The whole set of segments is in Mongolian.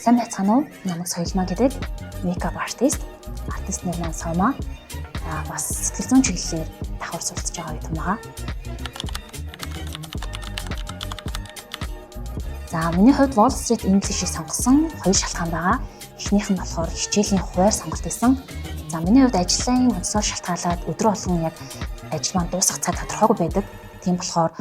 Сайн байцгаана уу? Намайг Соёлмаа гэдэг makeup artist. Артист нэр маань Сома. За бас сэтгэл зүйн чиглэлээр давхар суралцж байгаа юм байна. За миний хувьд Wall Street English-ийг сонгосон хоёр шалтгаан байгаа. Эхнийх нь болохоор хичээлийн хувиар сонголт хийсэн. За миний хувьд ажлын онцлогоор шалтгаалаад өдрө болгон яг ажил маань дуусах цаг тодорхойгүй байдаг. Тийм болохоор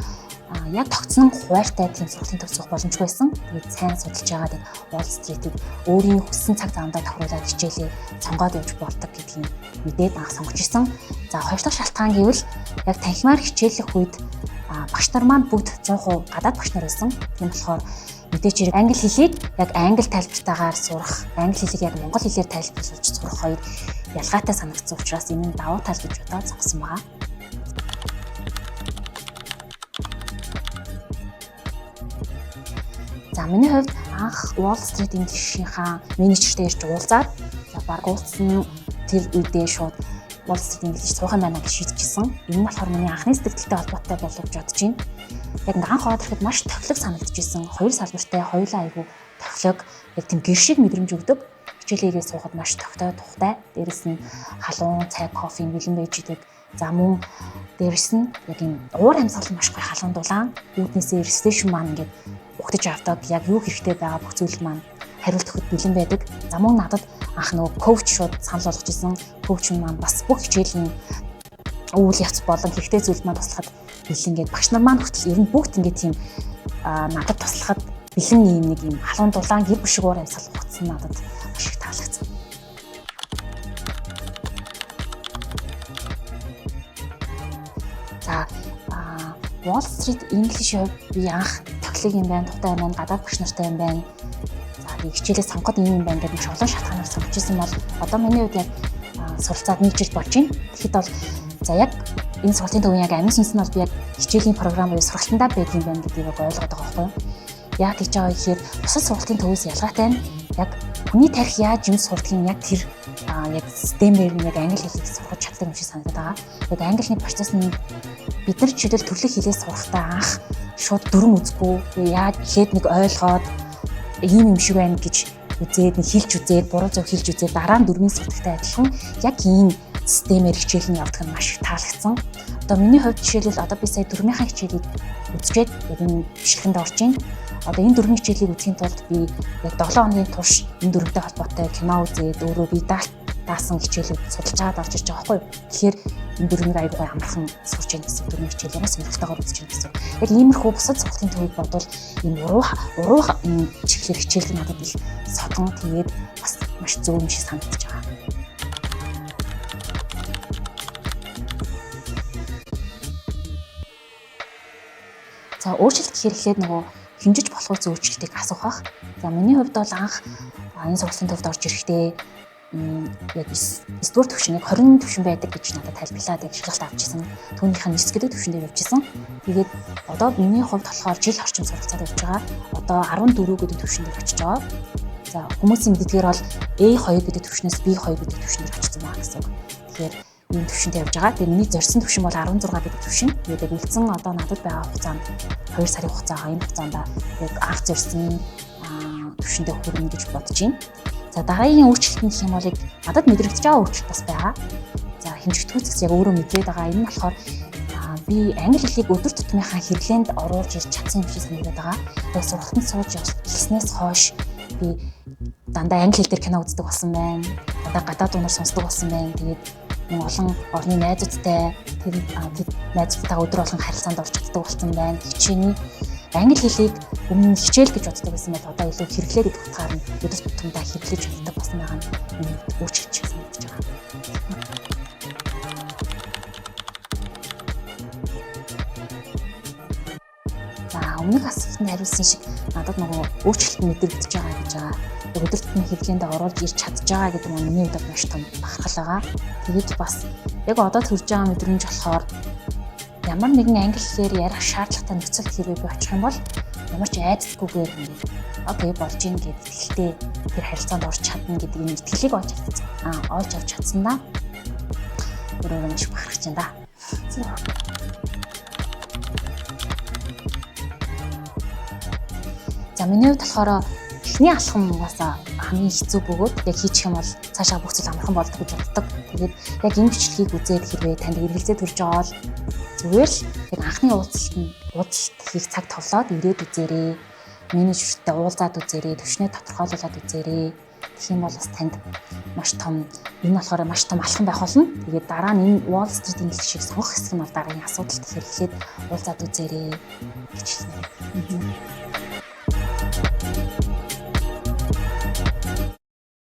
яг тогтсон хуваартай тийм сургалтын төв суух боломжгүй байсан. Тэгээд сайн судалж байгаа яг Wall Street-ийг өөрийн хүссэн цаг замдаа тохируулаад хичээлээ сонгоод явж болдог гэдгийг мэдээд анх сонгож исэн. За хоёр дахь шалтгаан гэвэл яг танхимаар хичээллэх үед багш нар маань бүгд 100% гадаад багш нар байсан. Тийм болохоор мэдээч хэрэг англи хэлийг яг англи тайлбартаагаар сурах, англи хэлийг яг монгол хэлээр тайлбарлаж сурах хоёр ялгаатай санагдсан учраас энэ нь давуу тал гэж бодоод сонгосон байгаа. За миний хувьд анх Wall Street English-ийнхаа менежертэй ирж уулзаад за баг уулзсан тэр үедээ шууд Wall Street English суух юм байна гэж шийдчихсэн. Энэ нь болохоор миний анхны сэтгэлтэй холбоотой болов гэж бодож байна. Яг ингээ анх ороод ирэхэд маш тохилог санагдчихсэн. Хоёр салбартай хоёулаа айгүй тохилог яг тийм гэр шиг мэдрэмж өгдөг. Хичээлээгээ суухад маш тогтоо тухтай. Дээрэс нь халуун цай, кофе бэлэн байж идэг. За мөн дээрэс нь яг юм уур амьсгал маш гоё халуун дулаан. Үүднээсээ ресепшн маань ингээд угтаж авдаг. Яг юу хэрэгтэй байгаа бүх зүйл маань хариулт өгөхөд бэлэн байдаг. За мөн надад анх нөгөө коуч шууд санал болгож исэн. Коуч маань бас бүх хичээлийн үйл явц болон хэрэгтэй зүйлд маань туслахад бэлэн гээд багш нар маань хүртэл ер нь бүгд ингээд тийм надад туслахад бэлэн ийм нэг юм халуун дулаан гэр бүл шиг уур амьсгал угтсан надад маш их таалагдсан. За Wall Street English хувьд би анх тохилог юм байна, тухтай юм байна, гадаад багш нартай юм байна. За би хичээлээ сонгоход ийм юм байна гэдэг маш олон шалтгаанаар сонгож исэн бол одоо миний хувьд яг суралцаад нэг жил болж байна. Тэгэхэд бол за яг энэ сургалтын төвийн яг амин сүнс нь бол би яг хичээлийн програм буюу сургалтандаа байдаг юм байна гэдгийг ойлгоод байгаа байхгүй юу? Яг гэж байгаа гэхээр бусад сургалтын төвөөс ялгаатай нь яг хүний тарих яаж юм сурдгийг яг тэр яг системээр нь яг англи хэлийг сургаж чаддаг юм шиг санагдаад байгаа. Яг английн процесс нь бид нар жишээлбэл төрлөх хэлээ сурахдаа анх шууд дүрм үзэхгүй яаж ихэд нэг ойлгоод ийм юм шиг байна гэж үзээд нэг хэлж үзээд буруу зөв хэлж үзээд дараа нь дүрмийн сурдагтай адилхан яг ийм системээр хичээл нь явдаг нь маш их таалагдсан. Одоо миний хувьд жишээлбэл одоо би сая дүрмийнхаа хичээлийг үзчихэд яг энэ бичлэгэнд орж байна. Одоо энэ дүрмийн хичээлийг үзэхийн тулд би яг 7 хоногийн турш энэ дүрмтэй холбоотой кино үзээд өөрөө би даасан хичээлүүд судалж аваад орж ирж байгаа байхгүй юу. Тэгэхээр энэ дүрмийг айгүй гой амархан сурч яах гэсэн дүрмийн хичээлээ сонирхолтойгоор үзэж яах гэсэн. Яг иймэрхүү бусад сургалтын төвийг бодвол ийм уруу уруу чиглэлээр хичээл надад их содон тэгээд бас маш зөв юм шиг санагдаж байгаа. За өөрчлөлт гэхээр эхлээд нөгөө хэмжиж болох үс өөрчлөлтийг асуух бах. За миний хувьд бол анх энэ сургалтын төвд орж ирэхдээ яг 9-р түвшин яг 20 түвшин байдаг гэж надад тайлбарлаад яг шалгалт авч ирсэн. Түүнийх нь 9 гэдэг түвшин дээр явж исэн. Тэгээд одоо миний хувьд болохоор жил орчим суралцаад явж байгаа. Одоо 14 гэдэг түвшин дээр очиж байгаа. За хүмүүсийн мэддгээр бол A2 гэдэг түвшнээс B2 гэдэг түвшин дээр очсон байгаа гэсэн үг. Тэгэхээр ийм түвшинтэй явж байгаа. Тэгээ миний зорьсон түвшин бол 16 гэдэг түвшин. Тэгээд яг үлдсэн одоо надад байгаа хугацаанд 2 сарын хугацаа байгаа. Энэ хугацаанд яг анх зорьсон түвшиндээ хүрнэ гэж бодож байна. За дараагийн өөрчлөлт нь гэх юм бол яг надад мэдрэгдэж байгаа өөрчлөлт бас байгаа. За хэмжигдэхүйц гэсэн яг өөрөө мэдрээд байгаа. Энэ нь болохоор би англи хэлийг өдөр тутмынхаа хэрэглээнд оруулж ирж чадсан юм шиг санагдаад байгаа. Яг сургалтанд сууж эхэлснээс хойш би дандаа англи хэл дээр кино үздэг болсон байна. Дандаа гадаад дуунаар сонсдог болсон байна. Тэгээд мөн олон орны найзуудтай тэр найзуудтайгаа өдөр болгон харилцаанд орж чаддаг болсон байна. Хичээний англи хэлийг өмнө нь хичээл гэж боддог байсан бол одоо илүү хэрэглээ гэдэг утгаар нь өдөр тутамдаа хэрэглэж чаддаг болсон байгаа нь миний өөрчлөлт шиг санагдаж байгаа. За өмнөх асуултанд хариулсан шиг надад нөгөө өөрчлөлт мэдрэгдэж байгаа гэж байгаа. Өдөр тутмын хэрэглээнд оруулж ирж чадж байгаа гэдэг нь миний хувьд маш том бахархал байгаа. Тэгээд бас яг одоо төрж байгаа мэдрэмж болохоор ямар нэгэн англи хэлээр ярих шаардлагатай нөхцөлд хэрвээ би очих юм бол ямар ч айдасгүйгээр ингээд окей болж ийн гэд итгэлтэй тэр харилцаанд орж чадна гэдэг энэ итгэлийг олж авсан. Олж авч чадсан да. Өөрөө маш бахархаж байна да. За миний хувьд болохоор Эхний алхам угаасаа хамгийн хэцүү бөгөөд яг хийчих юм бол цаашаа бүх зүйл амархан болдог гэж боддог. Тэгээд яг энэ бичлэгийг үзээд хэрвээ танд эргэлзээ төрж байгаа бол зүгээр л яг анхны уулзалт нь уулзалт хийх цаг товлоод ирээд үзээрэй. Менежертэй уулзаад үзээрэй, төвшнөө тодорхойлуулад үзээрэй. Тэгэх юм бол бас танд маш том, энэ болохоор маш том алхам байх болно. Тэгээд дараа нь энэ Wall Street English-ийг сонгох хэсэг нь бол дараагийн асуудал. Тэгэхээр эхлээд уулзаад үзээрэй гэж хэлнэ.